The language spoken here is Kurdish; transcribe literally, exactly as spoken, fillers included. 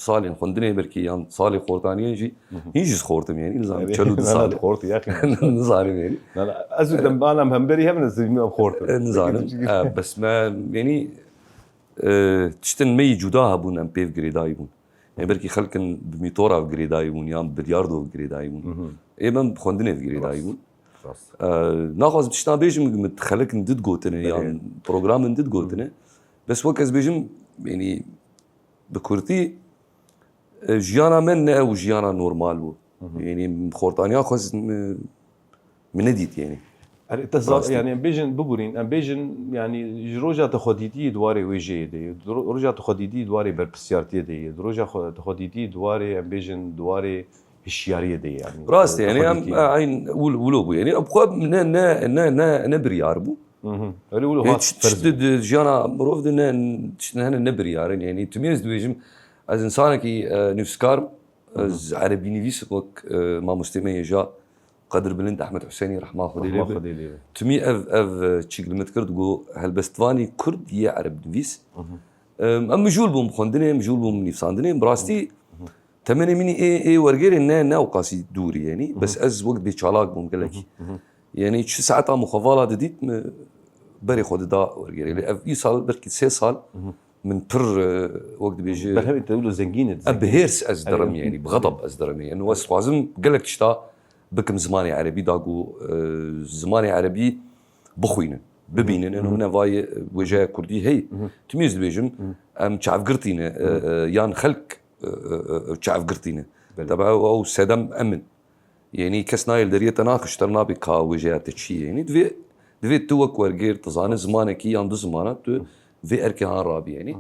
salên xwendinê belkî yan salê xortaniyê jî hîn jî xortim, yanî nizanim çel û du Nana salê. Xortî, yaxî. Nizanim, yanî. Nana, ez û dembalam hemberî hev in, ez û em xortim. E, nizanim. E, bes me, yanî, e, tiştin me yî cuda hebûn, em pêv girêdayî bûn. Ê belkî xelkin bi mîtora girêdayî bûn yan bi bilyardo girêdayî bûn. Ê em bi xwendinê girêdayî bûn. Rast. E, naxwazim tiştan bêjim, min xelkin dit gotine yan programin dit gotine. Bes wek ez bêjim, yanî bi kurtî, e, jiyana me ne ew jiyana normal bû. Yanî xortaniya xwe z-, min, min nedît, yanî. Erê, te za- Rastî. Yani em bêjin, biborîn, em bêjin, yani ji roja te xwe dîtî di warê wêjeyê de ye, di ro- roja te xwe dîtî di warê berpirsiyartiyê de ye, di roja xwe- te xwe dîtî di warê, em bêjin, di warê hişyariyê de ye, yani. Rast e, yanî em Xwedîtî. e, eyn wilo bû, yanî. Ew xwe ne, ne, ne, ne, ne biryar bû. Mhm. Öyle wilo Ê, hat tişt- ferz tişt di, di jiyana mirov de ne, tişt hene ne biryar in, yanî. Timî ez dibêjim, ez insanekî, e, nivîskar im, ez erebî nivîs wek, e, mamostê me yê ja Qedirbilind Ehmed Husênî, rehma Xwedê lê Rahma be. Xwedê lê be. Timî ev, ev, e, çîk li min dikir, digo, helbestvanî kurd yê ereb nivîs. Em, em mijûl bûm xwendinê, mijûl bûm nivîsandinê. Bi rastî temenê min ê, ê wergêrê ne, ne ewqasî dûr, yanî. Bes ez wek dibê çalak bûm gelekî. Yanî çi saeta min xwe vala didît, min berê xwe dida wergêrê. Lê ev îsal belkî sê sal min pir, e, wek dibêje, Berhemê te wilo zengîn e. Em bi hêrs ez dirim, yanî bi xedeb ez dirim. Yanî ez dixwazim gelek tişta bikim zimanê erebî da ku, e, zimanê erebî bixwînin, bibînin. Yanî min evayê, e, wêjeya kurdî hey. Timî ez dibêjim, em çavgirtî ne, e, e, yan xelk, e, e, e, çavgirtî ne. Tebe ew sedem em in. Yanî kes nayê li deriyê te naxiştir, nabê ka wêjeya te çi ye. Yanî divê, divê tu wek wergêr, tu zanî zimanekî yan du zimana, tu vê erkê han rabî, yanî.